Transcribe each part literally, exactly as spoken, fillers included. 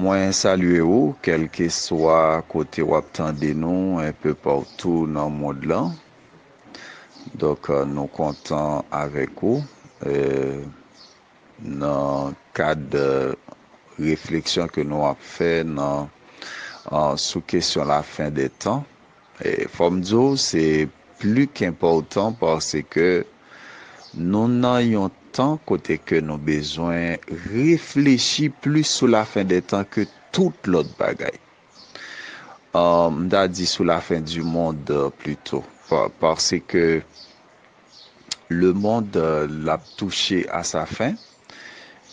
Mwen salye ou, kèlkeswa kote w ap tande nou, enpe patou nan mond lan. Donk, euh, nou kontan avèk ou, euh, nan kad, euh, refleksyon ke nou ap fè nan, euh, sou kesyon la fin des temps. E fò m di w, se pli k enpòtan paske nou nan yon tan kote ke nou bezwen reflechi plis sou la fin des temps ke tout lòt bagay. Euh, m ta di sou la fin du monde, euh, plito. Pa-, paske le monde, euh, l ap touche a sa fin.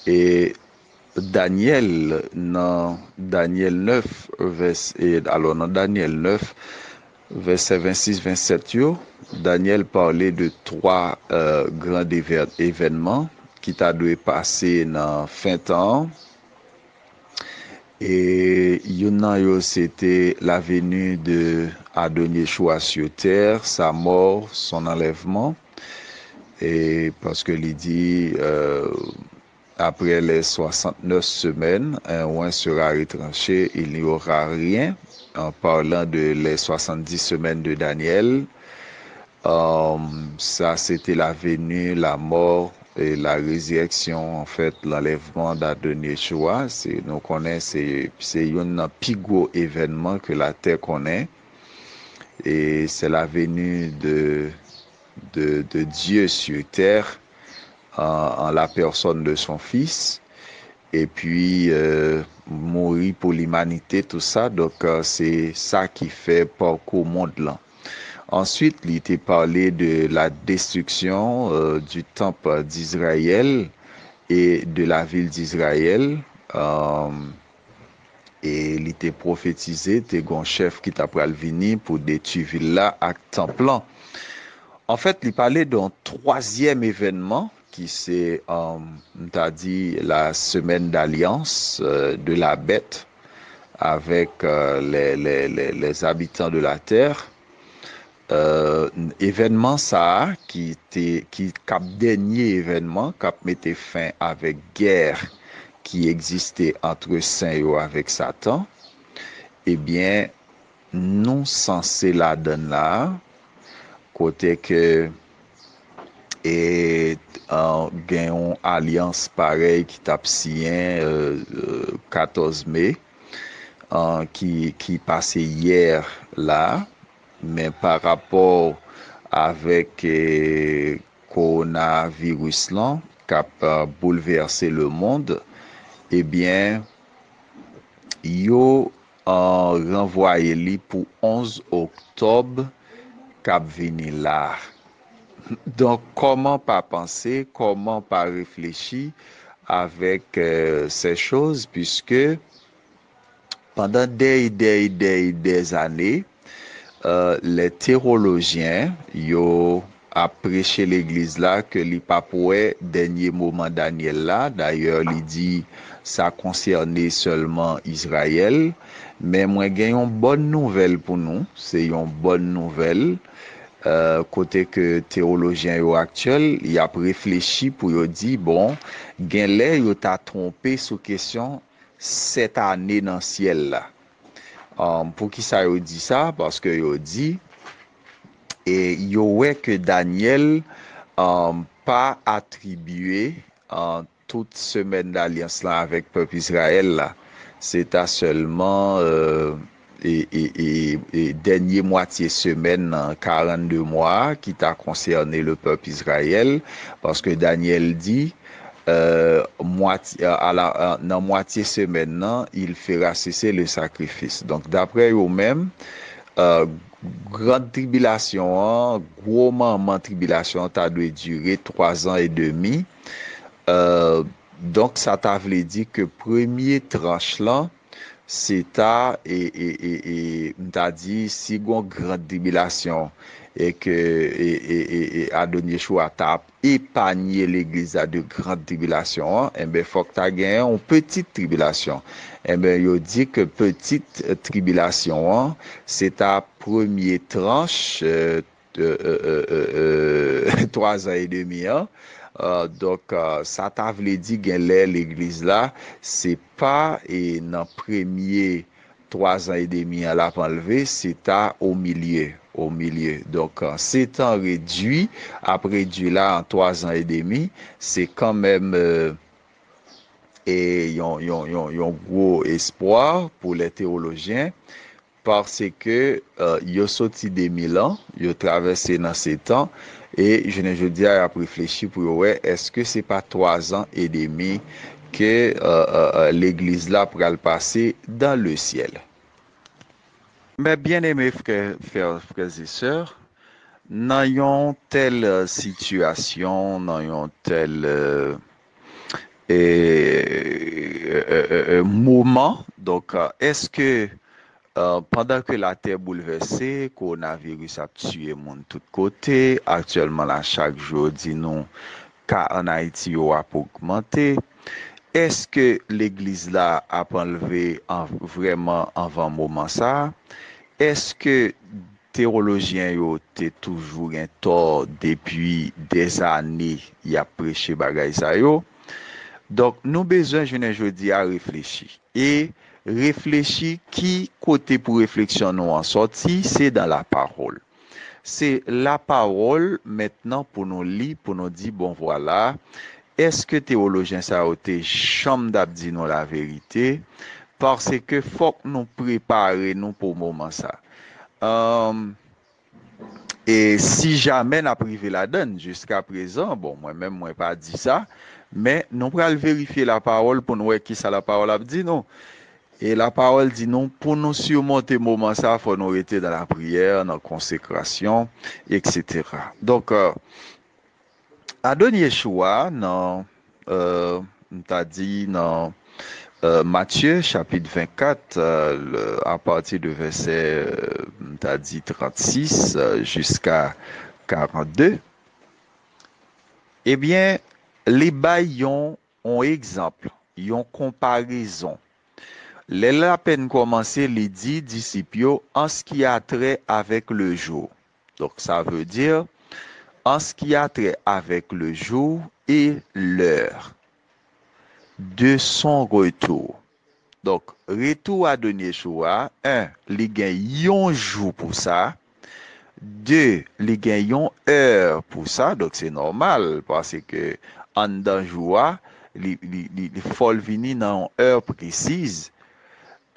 E Danyèl, nan Danyèl nèf, vès-, e, alò, nan Danyèl nèf, vèsè vennsis, vennsèt yo, Danyèl pale de twa, euh, gran evè-, evènman ki ta dwe pase nan fen tan an. E youn nan yo, se te la venue de Adon Yeshua sur terre, sa mò, son anlèvman. E paske li di, euh, après les soixante-neuf semaines, un oint sera retranché, il n'y aura rien, en parlant de les soixante-dix semaines de Daniel. Euh, sa, se te la venue, la mort et la résurrection, en fait, l'enlèvement d'Adon Yeshua. Se, nou konnen se, se youn nan pi gwo evènman ke latè konnen. E se la venue de, de, de Dieu sur terre, en, en la personne de son Fils. Epi, euh, mouri pou limanite, tou sa. Donk, euh, se sa ki fè pakou mond lan. Answit, li te pale de la destruction, euh, du temple d'Israël et de la ville d'Israël. Euh, e li te pwofetize, te gon chèf ki ta pral vini pou detwi vil la ak tanp lan. Anfèt, li pale de yon twazyèm evènman ki se, euh, m ta di, la semaine d'alliance, euh, de la bête avec, euh, les, les, les, les habitants de la terre. Euh, evènman sa a ki te, ki, k ap dènye evènman, k ap mete fen avèk gè ki egziste antre sen yo avèk Satan, ebyen, nou sanse ladann la, kote ke, e, an, gen yon alyans parèy ki t ap siyen, euh, euh, katòz me, an, ki, ki pase yè la, men pa rapò avèk, e, kowonaviris lan k ap, e, boulvèse lemonn, ebyen, yo, e, ranvwaye li pou onz oktòb k ap vini la. Donk, kòman pa panse, kòman pa reflechi avèk, e, ces choses, puisque pandan dè e dè e dè e dè zane, euh, lè tewolojyen yo ap preche legliz la ke li p ap wè dènye moman Danyèl la. Dayè, li di sa konsène sèlman Izrayèl. Men mwen gen yon bòn nouvèl pou nou. Se yon bòn nouvèl, euh, kote ke tewolojyen yo aktyèl, y ap reflechi pou yo di, bon, genlè yo ta twonpe sou kesyon sèt ane nan syèl la. Um, poukisa yo di sa? Paske yo di, e yo wè ke Danyèl, um, pa atribye, um, tout semèn dalyans lan avèk pèp Izrayèl la. Se ta sèlman, euh, e, e, e, e dènye mwatye semèn nan karannde mwa a ki ta konsène le pèp Izrayèl, paske Danyèl di, euh, mwatye, euh, à la, euh, nan mwatye semèn nan, il fera cesser le sacrifice. Donk, daprè yo menm, euh, gran tribilasyon an, gwo manman tribilasyon an ta dwe dire twa zan e demi. Euh, donk, sa ta vle di ke premye tranch lan, se ta, e, e, e, e, m ta di, si gon gran tribilasyon, e ke, e, e, e, e Adon Yeshua ta ap epanye legliz la de gran tribilasyon an, enben, fòk ta gen yon pitit tribilasyon. Enben, yo di ke pitit tribilasyon an, se ta premye tranch, euh, euh, euh, euh, euh, twa zan e demi an, Euh, donk, euh, sa ta vle di gen lè legliz la, se pa e nan premye twa zan edemi an l ap anlve, se ta o milye, o milye. Donk, euh, se tan redui, ap redui la an twa zan edemi, se kanmenm euh, e yon, yon, yon, yon gwo espwa pou lè tewolojyen, paske euh, yo soti de mil an, yo travèse nan setan, e jounen jodi a, y ap reflechi pou yo wè èske se pa twa zan edemi ke euh, euh, euh, legliz la pral pase dans le ciel. Mes bien-aimés frères, frères, frères et sœurs, nan yon tèl euh, sitiyasyon, nan yon tèl euh, e, e, e, e, moman, donk, euh, èske euh, pandan ke latè boulvèse, kowonaviris ap tiye moun tout kote, aktyèlman la, chak jou yo di nou ka ann Ayiti yo ap ogmante, èske legliz la ap anlve an, vrèman anvan moman sa a? Èske tewolojyen yo te toujou gen tò depi dèzane y ap preche bagay sa yo? Donk, nou bezwen jounen jodi a reflechi. E reflechi ki kote pou refleksyon nou an sòti, se dans la parole. Se la parole mentnan pou nou li, pou nou di, bon, vwala, èske tewolojyen sa yo te janm t ap di nou laverite? Paske fòk nou prepare nou pou moman sa. Ann, e si jamè n ap rive ladann, jiska prezan, bon, mwen menm, mwen pa di sa, men nou pral verifye lapawòl pou n wè kisa lapawòl ap di nou. E lapawòl di nou, pou nou simonte moman sa, fò nou rete nan lapriyè, nan konsekrasyon, etsetera. Donk, euh, Adoni Yeshua nan, euh, m ta di nan euh, Matye chapit vennkat, euh, le- apati de vèsè, euh, m ta di trannsis, euh, jiska karannde, ebyen, li bay yon, yon egzanp, yon konparezon. Lè l apèn kòmanse, li di disip yo, en ce qui a trait avec le jour. Donk, sa vle di, en ce qui a trait avec le jour et l'heure de son retour. Donk, retou Adoni Yeshua, en, li gen yon jou pou sa. De, li gen yon è pou sa. Donk, se nòmal, paske anndan jou a, li, li, li, li fò l vini nan yon è presiz.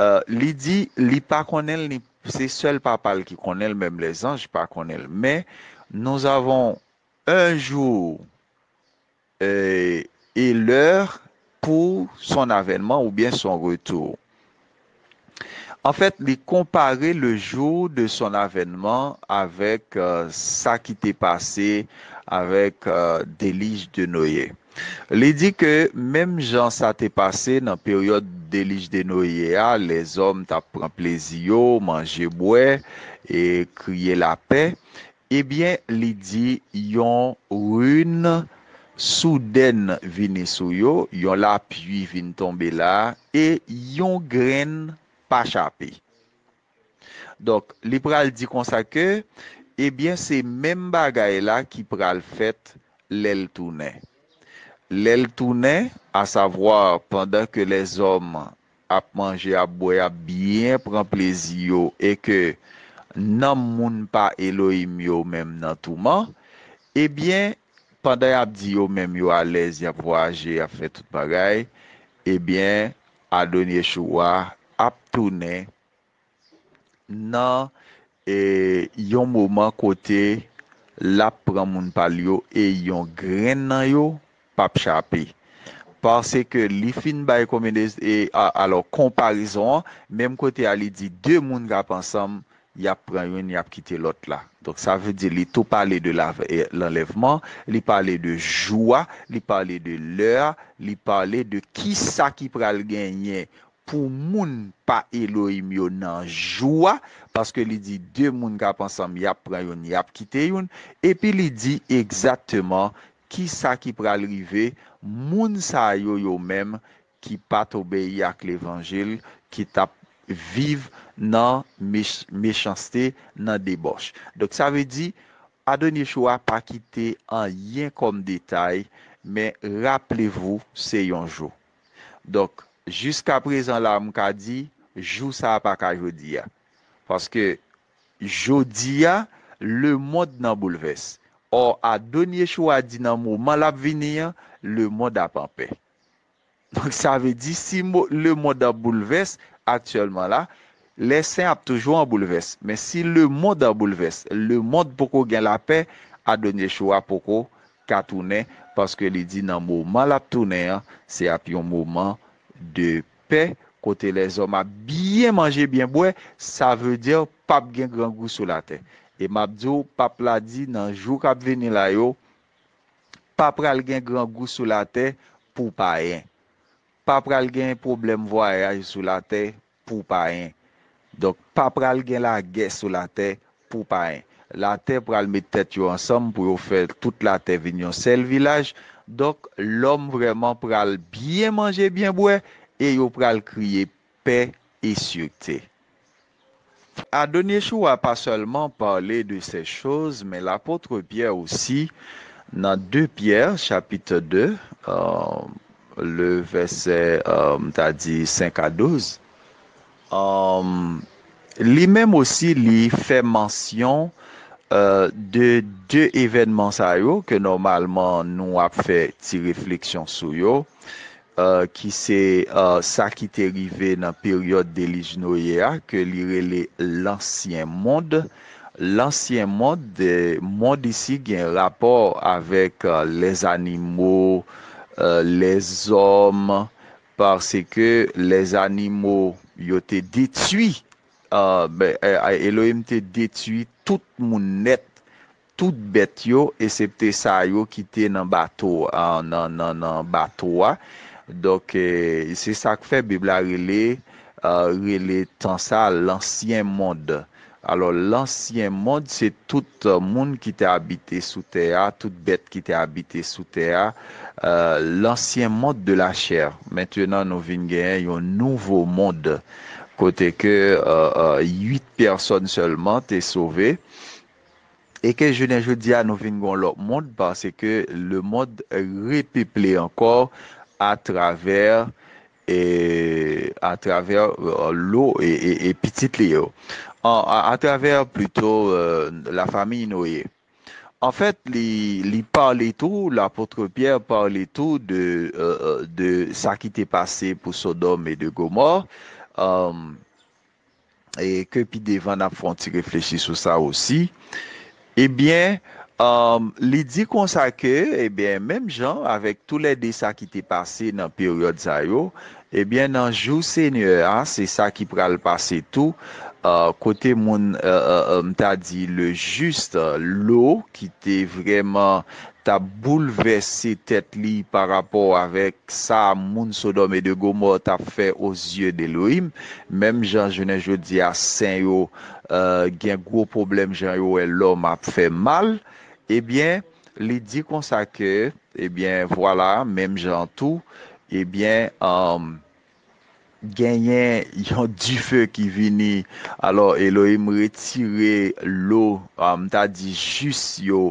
Euh, li di, li pa konnen l, ni, se sèl Papa l ki konnen l, menm lèzanj pa konnen l. Men, nous avons un jour euh, et l'heure pour son avènement oubyen son retour. Anfèt, li konpare le jour de son avènement avèk euh, sa ki te pase avèk euh, delij de Noye. Li di ke menm jan sa te pase nan peryòd delij de Noye a, lèzòm t ap pran plezi yo, manje, bwè, e kriye lapè, ebyen, li di yon rin soudèn vini sou yo, yon lapli vin tonbe la, e yon grenn pa chape. Donk, li pral di konsa ke, ebyen, se menm bagay la ki pral fèt lè l tounen. Lè l tounen, asavwa, pandan ke lèzòm ap manje, ap bwè, ap byen pran plezi yo, e ke nanm moun pa Elohim yo menm nan touman, ebyen, pandan y ap di yo menm yo alèz, y ap vwayaje, y ap fè tout bagay, ebyen, Adoni Yeshua ap tounen nan e, yon moman kote l ap pran moun pa l yo e yon grenn nan yo p ap chape. Paske li fin bay konbine, e, a, alò, konparezon an, menm kote a, li di de moun k ap ansanm, y ap pran youn, y ap kite lòt la. Donk, sa vle di li tou pale de la, e, lanlèvman, li pale de jou a, li pale de lè a, li pale de kisa ki pral genyen pou moun pa Elohim yo nan jou a, paske li di de moun k ap ansanm, y ap pran youn, y ap kite youn, epi li di egzakteman kisa ki pral rive moun sa yo, yo menm ki pa t obeyi ak levanjil, ki t ap viv nan mech- mechanste, nan debòch. Donk, sa vle di, Adoni Yeshua pa kite anyen kòm detay, Men raple vou, se yon jou. Donk, jiska prezan la, m ka di, jou sa a pa ka jodi a. Paske jodi a, lemonn nan boulvès. Ò, Adoni Yeshua di nan moman l ap vini an, lemonn ap anpè. Donk, sa vle di, si mo- lemonn an boulvès aktyèlman la, lèsen ap toujou an boulvès. Men si lemonn an boulvès, lemonn poko gen lapè, Adoni Yeshua poko ka tounen, paske li di nan moman l ap tounen an, se ap yon moman de pè, kote lèzòm ap byen manje, byen bwè, sa vle di p ap gen grangou sou latè. E m ap di w, pap la di nan jou k ap vini la yo, pa pral gen grangou sou latè pou payen. Pa pral gen pwoblèm vwayaj sou latè pou payen. Donk, pa pral gen lagè sou latè pou payen. Latè pral met tèt yo ansanm pou yo fè tout latè vin yon sèl vilaj. Donk, lòm vrèman pral byen manje, byen bwè, e yo pral kriye pè e sikte. Adoni Yeshua pa sèlman pale de ces choses, men lapot Pyè osi, nan de Pyè, chapit de, euh, le vèsè, euh, m ta di senk a douz, euh, li menm osi, li fè mansyon, euh, de de evènman sa yo ke nòmalman nou ap fè ti refleksyon sou yo, euh, ki se, euh, sa ki te rive nan peryòd delij Noye a, ke li rele lansyen mond. Lansyen mond, euh, mond isi gen rapò avèk, euh, lèzanimo, euh, lèzòm, paske lèzanimo yo te detwi, euh, ben, euh, Elohim te detwi tout moun nèt, tout bèt yo, esepte sa yo ki te nan bato a, nan, nan, nan bato a. Donk, eh, se sa k fè Bib la rele, euh, rele tan sa a lansyen mond. Alò, lansyen mond, se tout, euh, moun ki te abite sou tè a, tout bèt ki te abite sou tè a, euh, lansyen mond de la chè. Mentenan, nou vin genyen yon nouvo mond, kote ke, euh, euh, uit pèsòn sèlman te sove. E ke jounen jodi a, nou vin gen yon lòt mond, paske lemonn repeple ankò atravè, e, atravè, euh, lo e, e, e pitit li yo. An, a, atravè, plito, euh, lafanmi Noye. Anfèt, li, li pale tou, lapot Pyè pale tou de, euh, euh, de sa ki te pase pou Sodòm e de Gomò. Euh, e ke pi devan n ap fè yon ti reflechi sou sa osi. Ebyen, um, li di konsa ke, ebyen, menm jan avèk toulède sa ki te pase nan peryòd sa yo, ebyen, nan jou Senyè a, se sa ki pral pase tou, uh, kote moun, uh, uh, uh, m ta di, le jis, uh, Lo, ki te vrèman t ap boulvèse tèt li pa rapò avèk sa moun Sodòm e de Gomò t ap fè aux yeux d'Elohim, menm jan jounen jodi a sen yo, euh, gen gwo pwoblèm jan yo wè lòm ap fè mal, ebyen, li di konsa ke, ebyen, vwala, menm jan tou, ebyen, um, genyen yon dife ki vini. Alò, Elohim retire Lo, ah, m ta di jis yo,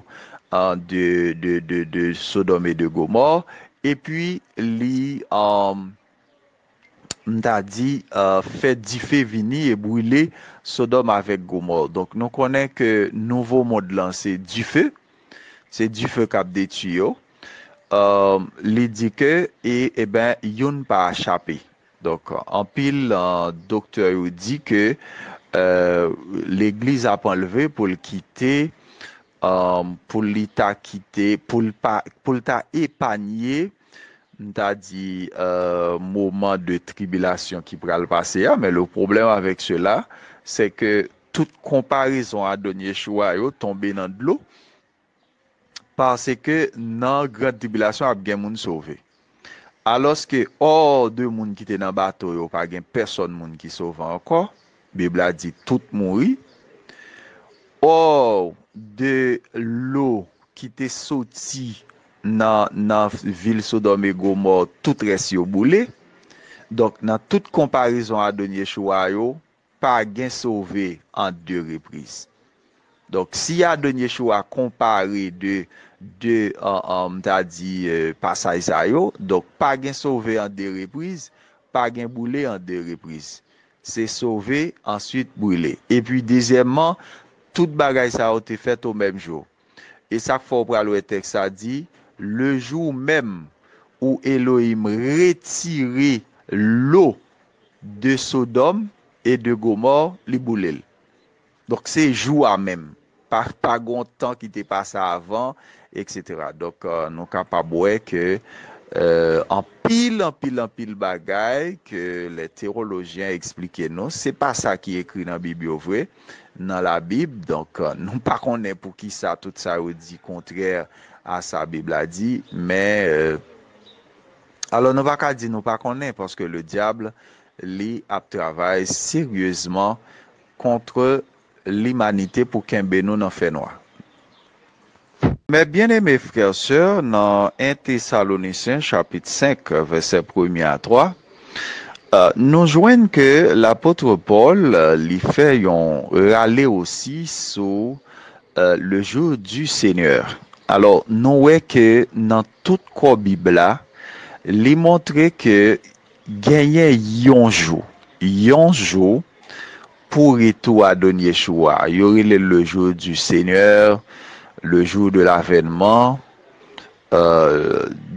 ah, de, de, de, de Sodòm e de Gomò. Epi, li, ah, m ta di, ah, fè dife vini e brile Sodòm avèk Gomò. Donk, nou konnen ke nouvo mond lan se dife. Se dife k ap detwi yo. Euh, li di ke, e, eben, youn pa chape. Donk, anpil, euh, doktè yo di ke, euh, legliz ap anlve pou l kite, euh, pou li ta kite, pou l pa, pou l ta epanye, m ta di, euh, moman de tribilasyon ki pral pase a. Men le pwoblèm avèk sela, se ke tout konparezon Adoni Yeshua yo tonbe nan dlo. Paske nan gran tribilasyon ap gen moun sove. Alòske, hors de moun ki te nan bato yo, pa gen pèsòn moun ki sove ankò. Bib la di tout mouri. Hors de Lo ki te soti nan, nan vil Sodòm e Gomò, tout rès yo boule. Donk, nan tout konparezon Adoni Yeshua yo, pa gen sove an de repriz. Donk, si Adon Yeshua konpare de, de, an, an, m ta di, e, pasaj sa yo, donk, pa gen sove an de repriz, pa gen boule an de repriz. Se sove, answit boule. Epi, dezyèmman, tout bagay sa yo te fèt o menm jou. E sa k fè w pral wè tèks sa di, le jour même où Elohim retire l'eau de Sodome et de Gomorrhe, li boule l. Donk, se jou a menm. Pa, pa gon tan ki te pase avan, etsetera. Donk, e, nou kapab wè ke, e, anpil, anpil, anpil bagay ke lè tewolojyen eksplike nou, se pa sa ki ekri nan Bib yo vre, nan Labib. Donk, e, nou pa konnen poukisa tout sa yo di kontrè a sa Bib la di, men, e, alò nou pa ka di nou pa konnen, paske le diable, li ap travay seryezman kont limanite pou kenbe nou nan fènwa. Mes bien-aimés frères et sœurs, nan en Tesalonisyen chapit senk, vèsè premye a twa, e, nou jwenn ke lapot Pòl, e, li fè yon rale osi sou, e, le jour du Seigneur. Alò, nou wè ke nan tout kò Bib la, li montre ke genyen yon jou, yon jou pou retou Adon Yeshua. Yo rele l le jour du Seigneur, le jour de l'avènement. E,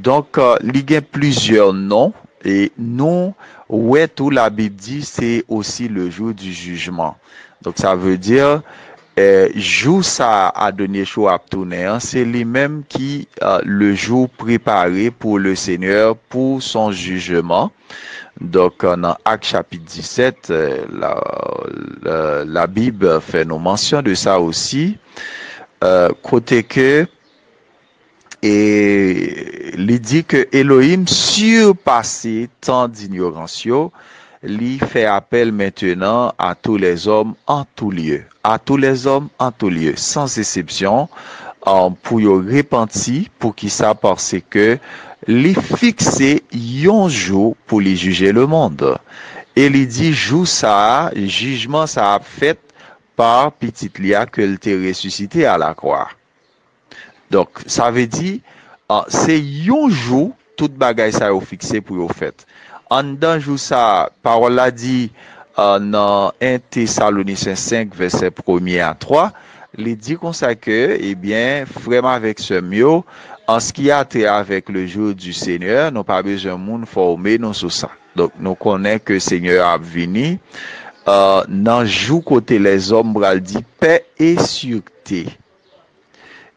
donk, e, li gen plizyè non, e nou wè tou Labib di se osi le jour du jugement. Donk, sa vle di, e, jou sa a Adon Yeshua ap tounen an, se li menm ki, e, le jou prepare pou le Senyè, pou son jijman. Donk, nan Ak chapit disèt, e, la, la, Labib fè nou mansyon de sa osi, e, kote ke, e, li di ke Elohim sipase tan dinyorans yo, li fè apèl mentenan a tou lèzòm an tou lye, a tou lèzòm an tou lye, san eksepsyon, e, pou yo repanti. Poukisa? Paske li fikse yon jou pou li jije lemonn. E li di jou sa a, jijman sa a ap fèt pa Pitit li a ke l te resisite a lakwa. Donk, sa vle di, a, se yon jou tout bagay sa yo fikse pou yo fèt. Anndan jou sa a, pawòl la di, a, nan en Tesalonisyen senk, vèsè premye a twa, li di konsa ke, ebyen, frè m avèk sè m yo, an ce qui a trait avec le jour du Seigneur, nou pa bezwen moun fòme nou sou sa. Donk, nou konnen ke Senyè a ap vini, a, nan jou kote lèzòm pral di paix et sûreté.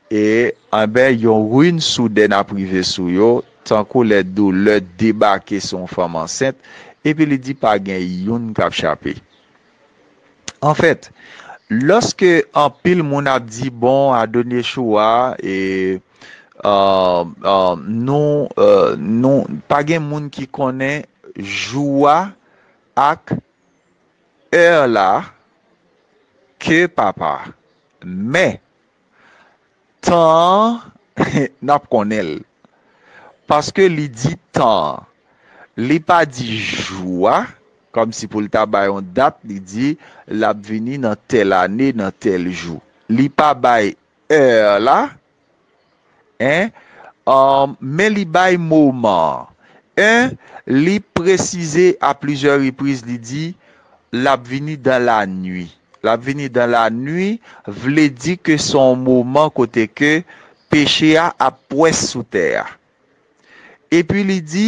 E, enben, yon rin soudèn ap rive sou yo, tankou lè doulè debake sou yon fanm ansent, epi li di pa gen youn k ap chape. Anfèt, lòske anpil moun ap di, bon, Adon Yeshua, e, a, a, nou, a, nou, pa gen moun ki konnen jou a ak è la ke Papa. Men, tan an, n ap konnen l. Paske li di tan an. Li pa di jou a, kòmsi pou l ta bay yon dat, li di l ap vini nan tèl ane, nan tèl jou. Li pa bay è la, en, um, men li bay moman an. En, li presize a plizyè repriz, li di, l ap vini dan lanwi. L ap vini dan lanwi, vle di ke se yon moman kote ke peche a ap pwès sou tè a. Epi li di,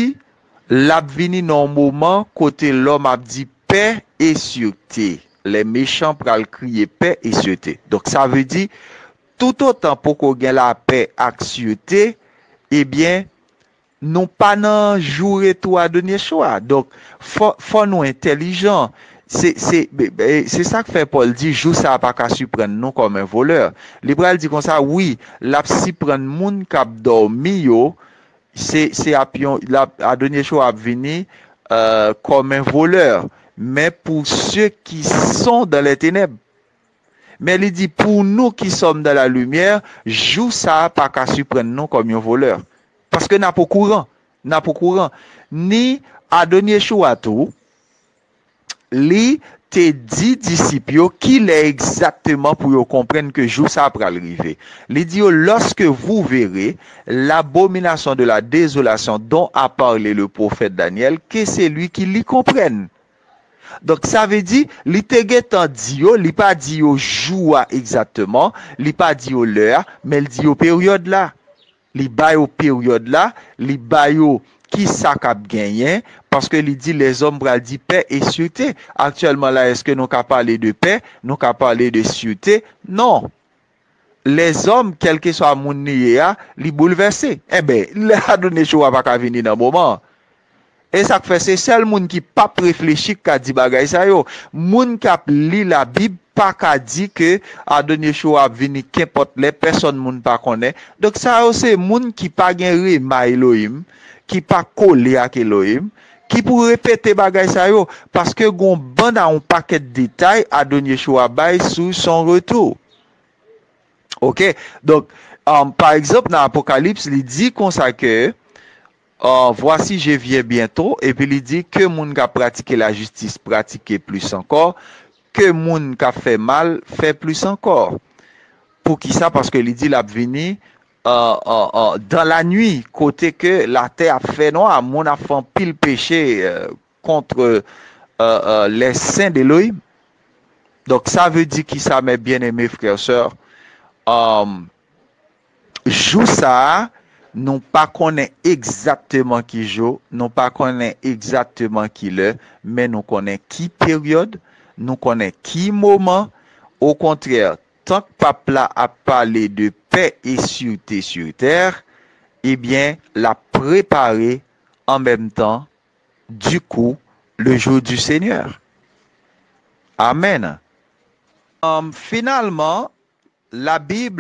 l ap vini nan yon moman kote lòm ap di, paix et sûreté. Les méchants pral kriye paix et sûreté. Donk, sa vle di, toutotan poko gen lapè ak sirte, ebyen, nou pa nan jou retou Adon Yeshua. Donk, fò, fò nou entèlijan. Se, se, be- be- se sa k fè Pòl di, jou sa a pa ka siprann nou kòm en volè. Li pral di konsa, wi, l ap siprann moun k ap dòmi yo, se, se ap yon, l ap, Adon Yeshua ap vini, euh, comme un voleur. Mais pour ceux qui sont dans les ténèbres, men li di, pour nous qui sommes dans la lumière, jou sa a pa ka siprann nou kòm yon volè. Paske n ap okouran, n ap okouran. Ni Adon Yeshua tou, li te di disip yo ki lè egzakteman pou yo konprann ke jou sa a pral rive. Li di yo, lorsque vous verrez l'abomination de la désolation dont a parlé le prophète Daniel, que celui qui l'y comprenne. Donk, sa vle di, li te gentan di yo, li pa di yo jou a egzakteman, li pa di yo lè a, men l di yo peryòd la. Li ba yo peryòd la, li ba yo ki sa k ap genyen, paske li di lèzòm pral di pè e sirte. Aktyèlman la, èske nou ka pale de pè? Nou ka pale de sirte? Non. Lèzòm, kèlkeswa moun li ye a, li boulvèse. Enben, lè Adonai Shoah pa ka vini nan moman an. E sa k fè se sèl moun ki p ap reflechi k ka di bagay sa yo. Moun k ap li Labib pa ka di ke Adonai Shoah ap vini kenpòt lè, pèsonn moun pa konnen. Donk sa yo se moun ki pa gen rema Elohim, ki pa kole ak Elohim, ki pou repete bagay sa yo. Paske gon bann a yon pakèt detay Adonai Shoah bay sou son retou. Oke? Donk, um, pa egzanp, nan Apokalips, li di konsa ke, uh, voici, je viens bientôt, epi li di, ke moun k ap pratike lajistis pratike plis ankò, ke moun k ap fè mal fè plis ankò. Poukisa? Paske li di l ap vini, uh, uh, uh, dans la nuit, kote ke latè ap fè nwa, moun ap fè anpil peche, uh, contre, euh, euh, les saints d'Elohim. Donk, sa vle di ki sa, mes bien-aimés frères, sœurs? Um, jou sa a, nou pa konnen egzakteman ki jou, nou pa konnen egzakteman ki lè, men nou konnen ki peryòd, nou konnen ki moman. Okontrè, tank pap la ap pale de pè e sirte sur tè, ebyen, l ap prepare an menm tan du coup, le jour du Seigneur. Amen. Um, finalman, Labib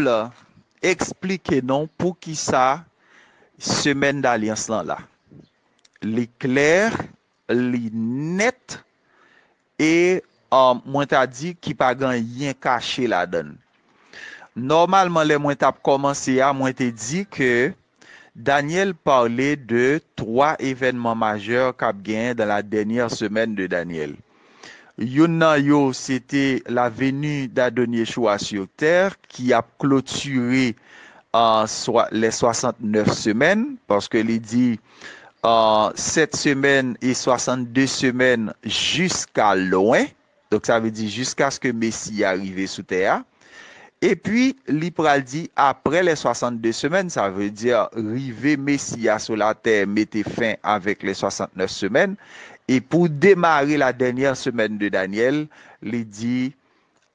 eksplike nou poukisa semèn dalyans lan la. Li klè, li nèt, e, um, mwen ta di ki pa gen anyen kache ladan l. Nòmalman, lè mwen t ap kòmanse a, mwen te di ke Daniel pale de twa evènman majè k ap genyen dans la dernière semaine de Daniel. Youn nan yo, se te la venue d'Adonai Yeshua sur terre, ki ap klotire, euh, swa, les soixante-neuf semaines, paske li di, euh, sèt semèn e swasanndde semèn jiska lwen. Donk, sa vle di jiskaske Mesi a rive sou tè a. Epi, li pral di, après les soixante-deux semaines, sa vle di, rive Mesi a sou latè, mete fen avèk les soixante-neuf semaines. E pou demare la dernière semaine de Daniel, li di,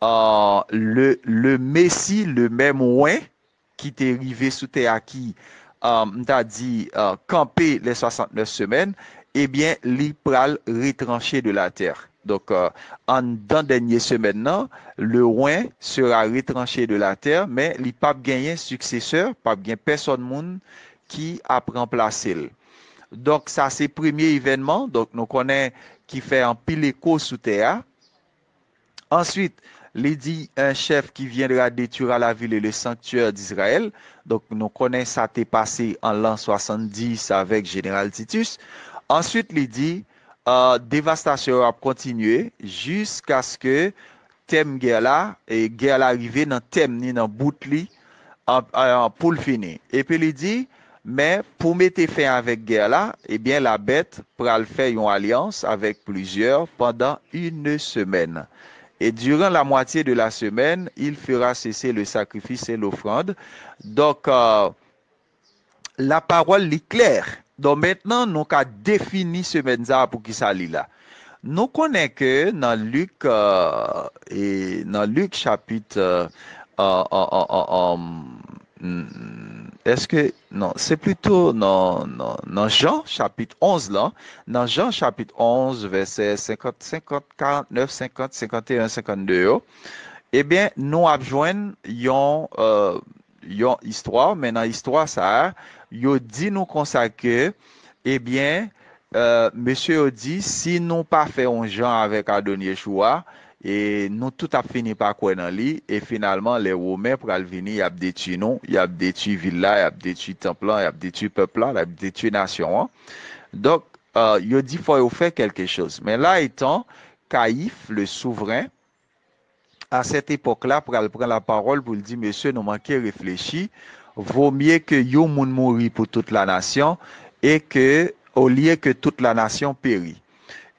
euh, le, le Messie, le même oint, ki te rive sou tè a, ki, euh, m ta di, euh, kanpe les soixante-neuf semaines, ebyen, li pral retranche de la terre. Donk, euh, anndan dènye semèn nan, le oint sera retranché de la terre, men li p ap genyen siksesè, p ap gen pèsòn moun ki ap ranplase l. Donk, sa se premye evènman, donk, nou konnen ki fè anpil eko sou tè a. Answit, li di, un chef qui viendra détruira la ville et le sanctuaire d'Israël. Donk, nou konnen sa te pase an lan swasanndis avèk jeneral Titus. Answit, li di, euh, devastasyon yo ap kontinye jiskaske tèm gè la, e gè la rive nan tèm ni nan bout li, an, an, pou l fini. Epi li di, men pou mete fen avèk gè la, ebyen, labèt pral fè yon alyans avèk plizyè pandan une semaine. Et durant la moitié de la semaine, il fera cesser le sacrifice et l'offrande. Donk, euh, lapawòl li klè. Donk, mentnan, nou ka defini semèn sa a pou ki sa li la. Nou konnen ke nan Lik, euh, e nan Lik chapit, euh, euh, euh, euh, euh, hmm, èske, non, se plito nan, nan, nan Jan chapit onz lan, nan Jan chapit onz, vèsè senkant, senkant, karantnèf, senkant, senkant e en, senkannde yo, ebyen, nou ap jwenn yon, euh, yon istwa, men nan istwa sa a, yo di nou konsa ke, ebyen, euh, mesye yo di, si nou pa fè yon jan avèk Adonye Chou a, e nou tout ap fini pa kwè nan li, e finalman, lè Women pral vini, y ap detwi nou, y ap detwi vil la, y ap detwi tanp lan, y ap detwi pèp la, y ap detwi nasyon an. Donk, euh, yo di fò yo fè kèlke choz. Men la etan Kayif, le souvren, a sèt epòk la, pral pran lapawòl pou l di, mesye, nou manke reflechi, vo mye ke yon moun mouri pou tout lanasyon, e ke, olye ke tout lanasyon peri.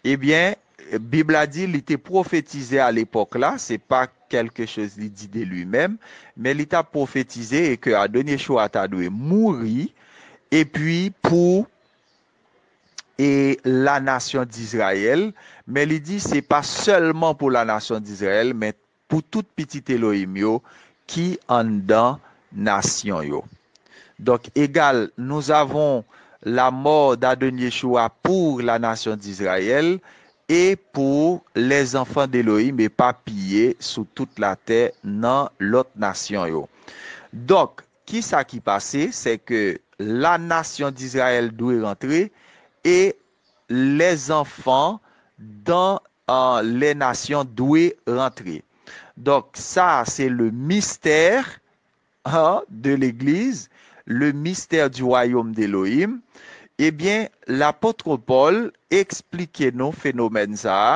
Ebyen, Bib la di li te pwofetize a lepòk la, se pa quelque chose li di de li menm, men li t ap pwofetize e ke Adon Yeshua ta dwe mouri, epi pou e la nasyon d'Izrayèl, men li di se pa sèlman pou la nasyon d'Izrayèl, men pou tout pitit Elohim yo ki anndan nasyon yo. Donk, égal, nous avons la mort d'Adon Yeshua pour la nation d'Israël et pour les enfants d'Elohim éparpillés sur toute la terre nan lòt nasyon yo. Donk, ki sa ki pase? Se ke la nasyon d'Izrayèl dwe rantre e les enfants dans euh, les nations dwe rantre. Donk, sa, se le mystère hein, de l'Église, le mystère du royaume d'Elohim, ebyen, lapot Pòl eksplike nou fenomèn sa a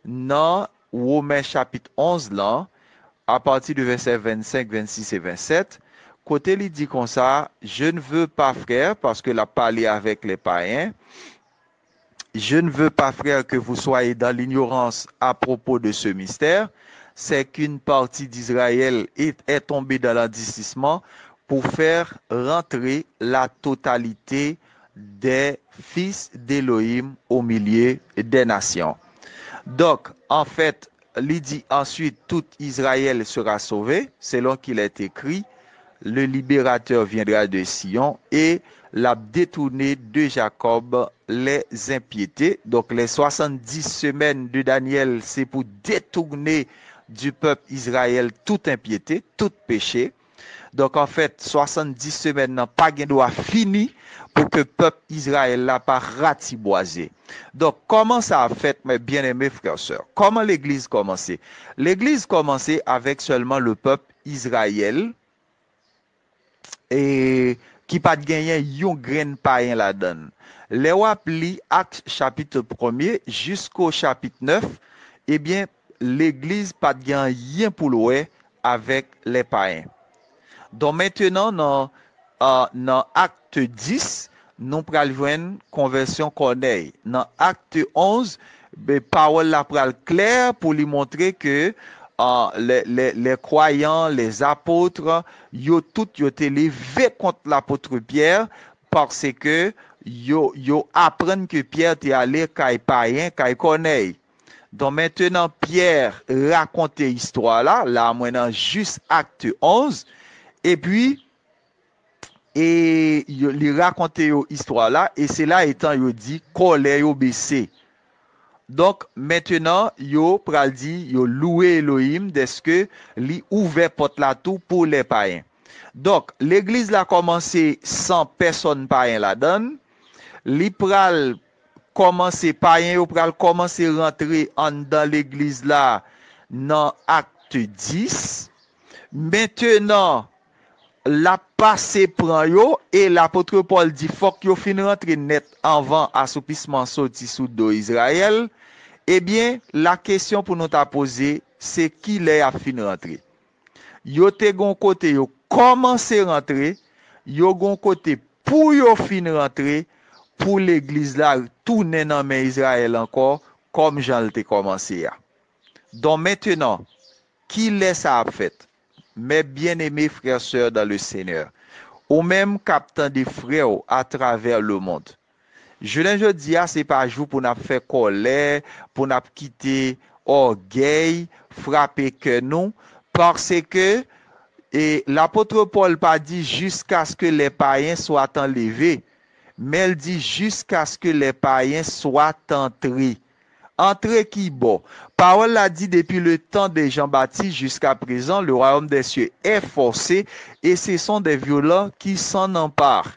nan Women chapit onz lan, apati de vèsè vennsenk, vennsis e vennsèt, kote li di konsa, Je ne veux pas, frères, paske l ap pale avèk lè payen, Je ne veux pas, frères, que vous soyez dans l'ignorance à propos de ce mystère, c'est qu'une partie d'Israël est, est tombée dans l'endurcissement pour faire rentrer la totalité des fils d'Élohim au milieu des nations. Donc, en fait, li di, ensuite, tout Israël sera sauvé, selon qu'il est écrit, le libérateur viendra de Sion et l ap detounen de Jacob les impiétés. Donk, les soixante-dix semaines de Daniel, se pou detounen du peuple Israël tout impiété, tout péché. Donk, anfèt, swasanndis semèn nan pa gen dwa fini pou ke pèp Izrayèl la pa ratibwaze. Donk, kòman sa ap fèt, mes bien-aimés frères, sœurs? Kòman legliz kòmanse? Legliz kòmanse avèk sèlman le pèp Izrayèl, e ki pa t genyen yon grenn payen ladan l. Lè w ap li Akt chapit premye jisko chapit nèf, ebyen, legliz pa t gen anyen pou l wè avèk lè payen. Donk, mentenan, nan, a, nan Akt dis, nou pral jwenn konvèsyon Kònèy. Nan Akt onz, be, pawòl la pral klè pou li montre ke, a, lè, lè, lè kwayan, lè apot, yo tout yo te leve kont lapot Pyè, paske yo, yo aprann ke Pyè te ale kay payen, kay Kònèy. Donk, mentenan, Pyè rakonte istwa la, la mwen nan jis Akt onz, epi, e yo, li rakonte yo istwa la, e se la etan yo di, kòlè yo bese. Donk, mentenan, yo pral di, yo louwe Elohim dèske li ouvè pòt la tou pou lè payen. Donk, legliz la kòmanse san pèsòn payen ladan l. Li pral kòmanse, payen yo pral kòmanse rantre anndan legliz la nan Akt dis. Mentenan, l ap pase pran yo, e lapot Pòl di fòk yo fin rantre nèt anvan asoupisman soti sou do Izrayèl. Ebyen, la kesyon pou nou ta poze, se kilè y ap fin rantre? Yo te gon kote yo kòmanse rantre, yo gon kote pou yo fin rantre, pou legliz la tounen nan men Izrayèl ankò, kòm jan l te kòmanse a. Donk, mentenan, kilè sa ap fèt? Mes bien-aimés frères, sœurs dans le Seigneur, ou menm k ap tande frè w atravè lemonn, jounen jodi a, se pa jou pou n ap fè kòlè, pou n ap kite ògèy frape kè nou, paske, e, lapot Pòl pa di jiskaske les païens soient enlevés, men l di jiskaske les païens soient entrés. Antre ki bò? Pawòl la di, depuis le temps de Jean-Baptiste jusqu'à présent, le royaume des cieux est forcé, et ce sont des violents qui s'en emparent.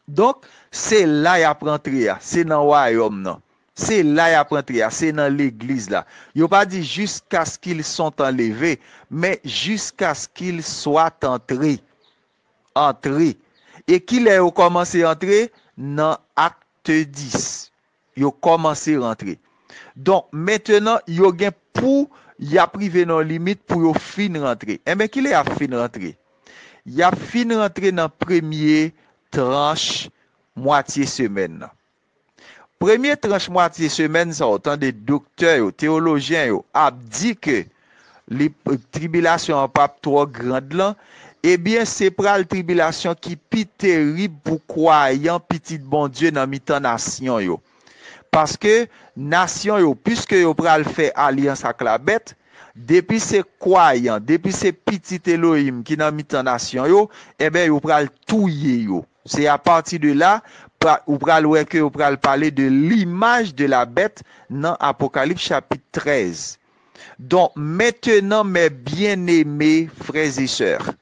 Donk, se la y ap rantre a, se nan wayòm nan. Se la y ap rantre a, se nan legliz la. Yo pa di jusqu'à ce qu'ils sont enlevés, men jusqu'à ce qu'ils soient entrés. Antre. E kilè yo kòmanse antre? Nan Akt dis. Yo kòmanse rantre. Donk, mentenan, yo gen pou y ap rive nan yon limit pou yo fin rantre. Enben, kilè y ap fin rantre? Y ap fin rantre nan premye tranch mwatye semèn nan. Premye tranch mwatye semèn sa, w tande doktè yo, teyolojyen yo ap di ke li, tribilasyon an p ap twò grand lan, ebyen, se pral tribilasyon ki pi terib pou kwayan pitit Bondye nan mitan nasyon yo. Paske nasyon yo, piske yo pral fè alyans ak labèt, depi se kwayan, depi se pitit Elohim ki nan mitan nasyon yo, enben, yo pral touye yo. Se apati de la, pra- ou pral wè ke yo pral pale de l'image de la bête nan Apokalips chapit trèz. Donc, maintenant, mes bien-aimés frères et sœurs,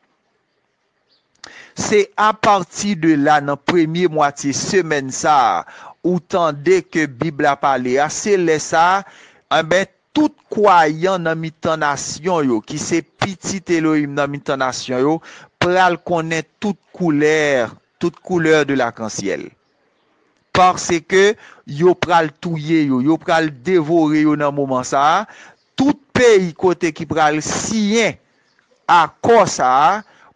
se apati de la, nan premye mwatye semèn sa a, ou tande ke Bib la pale a, se lè sa a, enben, tout kwayan nan mitan nasyon yo, ki se pitit Elohim nan mitan nasyon yo, pral konnen tout koulè, tout couleur de l'arc-en-ciel. Paske yo pral touye yo, yo pral devore yo nan moman sa a. Tout peyi kote ki pral siyen akò sa a,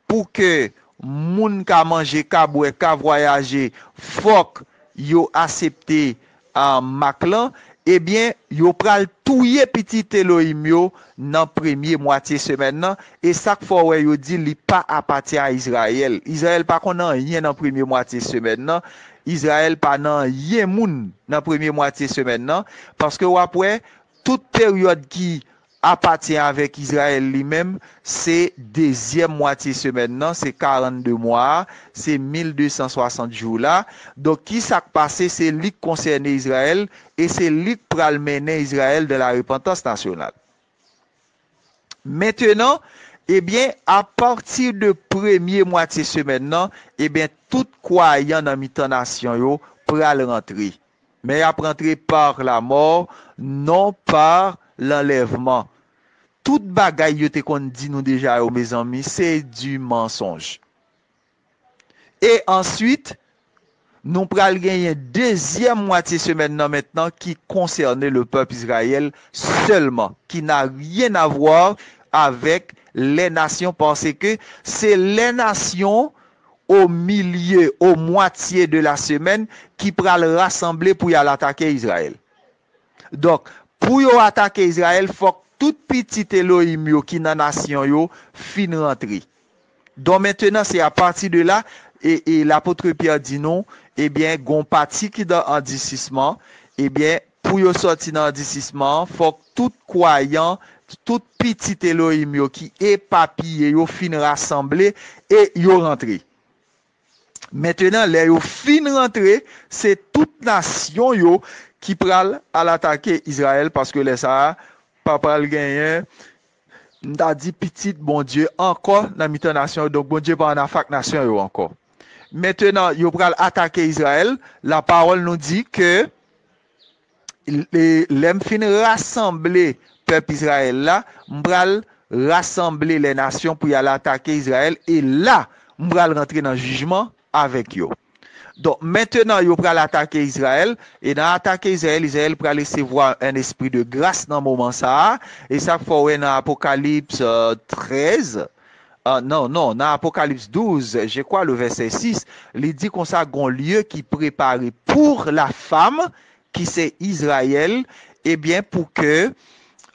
pou ke moun ka manje, ka bwè, ka vwayaje, fòk yo aksepte, a, mak lan, ebyen, yo pral touye pitit Elohim yo nan premye mwatye semèn nan. E sa k fè w wè yo di li pa apatyen a Izrayèl. Izrayèl pa konn anyen nan premye mwatye semèn nan. Izrayèl pa nan anyen moun nan premye mwatye semèn nan. Paske w ap wè, tout peryòd ki apatyen avèk Izrayèl li menm, se dezyèm mwatye semèn nan, se karannde mwa a, se mil de san swasant jou la. Donk, ki sa k pase? Se li k konsène Izrayèl e se li k pral mennen Izrayèl dans la repentance nationale. Mentenan, ebyen, apati de premye mwatye semèn nan, ebyen, tout kwayan nan mitan nasyon yo pral rantre. Men y ap rantre par la mort, non par l'enlèvement. Tout bagay yo te konn di nou deja yo, mezanmi, se di mansonj. E answit, nou pral genyen dezyèm mwatye semèn nan mentnan ki konsène le pèp Izrayèl sèlman, ki na ryen a vwa avèk lè nasyon, paske se lè nasyon o milye, o mwatye de la semèn, ki pral rasanble pou y al atake Izrayèl. Donk, pou yo atake Izrayèl, fòk tout pitit Elohim yo ki nan nasyon yo fin rantre. Donk, mentenan, se apati de la, e, e lapot Pyè di nou, ebyen, gon pati ki dan andisisman, ebyen, pou yo sòti nan andisisman an, fòk tout kwayan, tout pitit Elohim yo ki epapiye yo fin rasanble e yo rantre. Mentenan, lè yo fin rantre, se tout nasyon yo ki pral al atake Izrayèl, paske lè sa a, pa pral genyen, m ta di, pitit Bondye ankò nan mitan nasyon yo. Donk, Bondye pa ann afè ak nasyon yo ankò. Mentenan, yo pral atake Izrayèl. Lapawòl nou di ke e lè m fin rasanble pèp Izrayèl la, m pral rasanble lè nasyon pou y al atake Izrayèl, e la, m pral rantre nan jijman avèk yo. Donk, mentenan, yo pral atake Izrayèl, e nan atake Izrayèl, Izrayèl pral resevwa un esprit de grâce nan moman sa a, e sa k fè w wè nan Apokalips, euh, trèz, euh, non, non, nan Apokalips douz, je crois, le verset six, li di konsa, gon lye ki prepare pour la femme, ki se Izrayèl, ebyen, pou ke,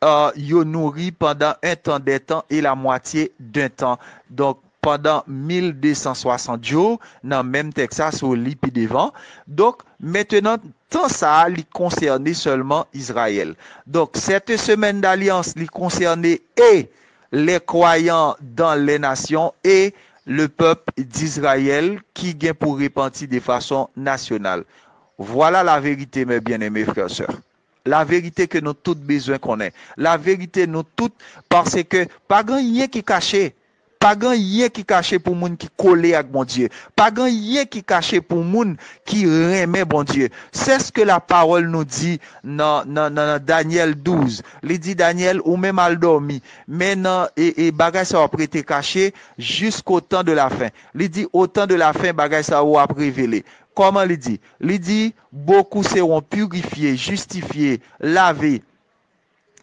euh, yo nouri pandan un temps, des temps et la moitié d'un temps. Donk, pandan mil de san swasant jou, nan menm tèks sa, si w li pi devan. Donk, mentenan, tan sa a, li konsène sèlman Izrayèl. Donk, cette semaine d'alliance, li konsène e les croyants dans les nations et le peuple d'Israël ki gen pou repanti de fason nasyonal. Vwala laverite, mes bien-aimés frères et sœurs. Laverite ke nou tout bezwen konnen. Laverite nou tout, paske pa gen anyen ki kache. Pa gen anyen ki kache pou moun ki kole ak Bondye. Pa gen anyen ki kache pou moun ki renmen Bondye. C'est ce que la parole nous dit nan, nan, nan, nan Danyèl douz. Li di, Danyèl, ou menm al dòmi. Men nan, e, e bagay sa yo ap rete kache jusqu'au temps de la fin. Li di, au temps de la fin, bagay sa yo ap revele. Kòman li di? Li di, beaucoup seront purifiés, justifiés, lavés,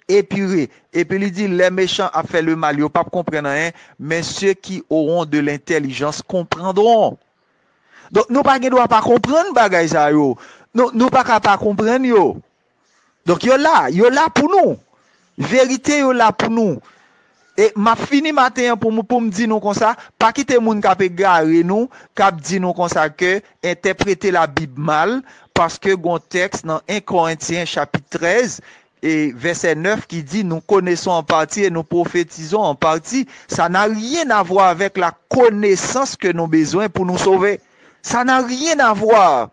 épurés. Epi li di, les méchants ap fè le mal, yo p ap konprann anyen, mais ceux qui auront de l'intelligence comprendront. Donk, nou pa gen dwa pa konprann bagay sa yo. Nou, nou pa ka pa konprann yo. Donk, yo la, yo la pou nou. Verite yo la pou nou. E m ap fini maten an pou m, pou m di nou konsa, pa kite moun k ap egare nou, k ap di nou konsa ke entèprete Labib mal, paske gon tèks nan en Korentyen chapit trèz e vèsè nèf ki di, nous connaissons en partie et nous prophétisons en partie. Ça n'a rien à voir avec la connaissance que nous besoin pou nou sove. Ça n'a rien à voir.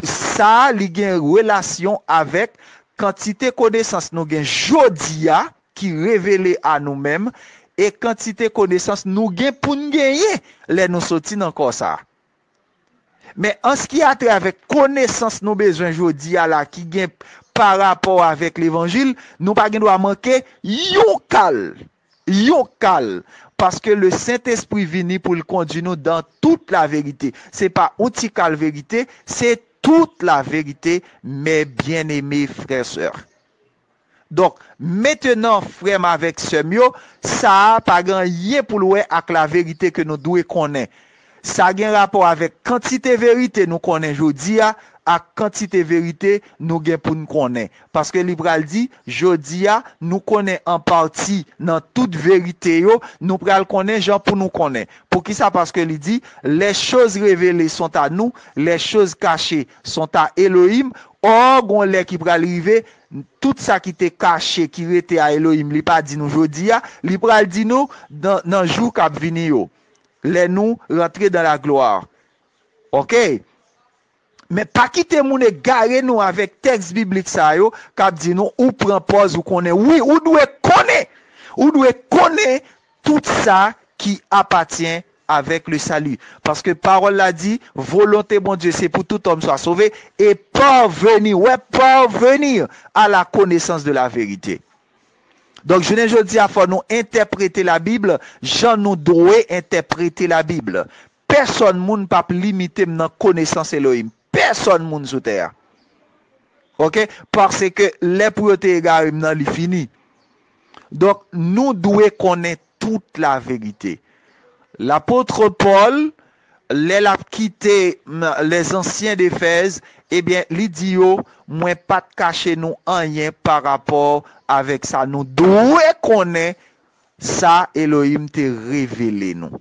Sa a, li gen relasyon avèk kantite konesans nou gen jodi a ki revele a nou menm e kantite konesans nou gen pou n genyen lè nou soti nan kò sa a. Men an ce qui a trait avèk konesans nou bezwen jodi a la ki gen pa rapò avèk levanjil, nou pa gen dwa manke yon kal. Yon kal, paske le Sentespri vini pou l kondui nou dan tout la verite. Se pa yon ti kal verite, se tout la verite, mes bien-aimés frères, sœurs. Donk, mentenan, frè m avèk sè m yo, sa a pa gen anyen pou l wè ak la verite ke nou dwe konnen. Sa gen rapò avèk kantite verite nou konnen jodi a ak kantite verite nou gen pou n konnen. Paske li pral di, jodi a, nou konnen an pati nan tout verite yo, nou pral konnen jan pou nou konnen. Poukisa? Paske li di, les choses révélées sont à nous, les choses cachées sont à Elohim. Or, gon lè ki pral rive, tout sa ki te kache, ki rete a Elohim, li pa di nou jodi a, li pral di nou nan, nan jou k ap vini yo. Lè nou rantre dan la glwa. Oke? Men pa kite moun egare nou avèk tèks biblik sa yo k ap di nou ou pran pòz ou konnen. Wi, ou dwe konnen. Ou dwe konnen tout sa ki apatyen avec le salut. Paske pawòl la di, volonte Bondye se pou tout homme soit sauvé et parvenir, ouais, parvenir à la connaissance de la vérité. Donk, jounen jodi a, fò nou entèprete Labib jan nou dwe entèprete Labib. Pèsòn moun p ap limite m nan konesans Elohim. Pèsònn moun sou tè a. Oke? Paske lè pou yo te egare m nan, li fini. Donk, nou dwe konnen tout la verite. Lapot Pòl, lè l ap kite, m, les anciens d'Éphèse, ebyen, li di yo, mwen pa t kache nou anyen pa rapò avèk sa. Nou dwe konnen sa Elohim te revele nou.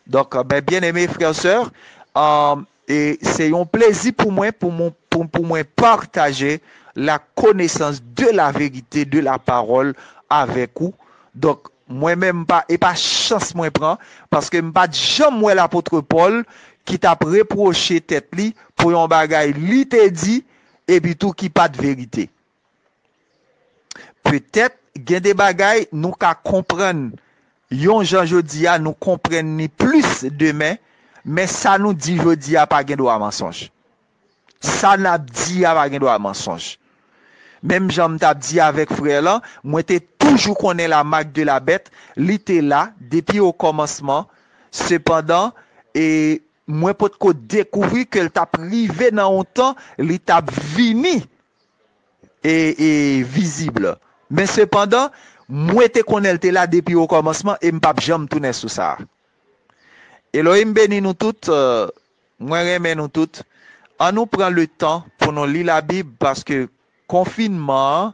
Donk, ben, bien-aimés frères, sœurs, um, e se yon plezi pou mwen, pou mwen, pou, pou mwen pataje la connaissance de la vérité de la parole avèk ou. Donk, mwen menm pa, e pa chans mwen pran, paske m pa t janm wè lapot Pòl ki t ap repwoche tèt li pou yon bagay li te di, epi tou ki pa t verite. Petèt, gen de bagay nou ka konprann yon jan jodi a, nou konprann ni plis demen, men sa nou di jodi a pa gen dwa mansonj. Sa n ap di a pa gen dwa mansonj. Menm jan m t ap di avèk frè lan, mwen te toujou konnen la marque de la bête, li te la depi okòmansman. Sepandan, e mwen potko dekouvri ke l t ap rive nan yon tan, li t ap vini e, e vizib. Men sepandan, mwen te konnen l te la depi okòmansman e m p ap janm tounen sou sa. Elohim beni nou tout, euh, mwen renmen nou tout. Ann nou pran letan pou nou li Labib, paske konfinman an,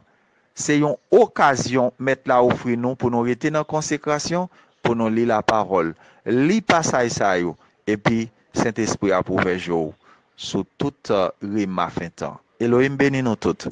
se yon okazyon Mèt la ofri nou pou nou rete nan konsekrasyon, pou nou li lapawòl. Li pasaj sa yo, epi Sentespri ap ouvè je w sou tout, euh, rema fen tan. Elohim beni nou tout.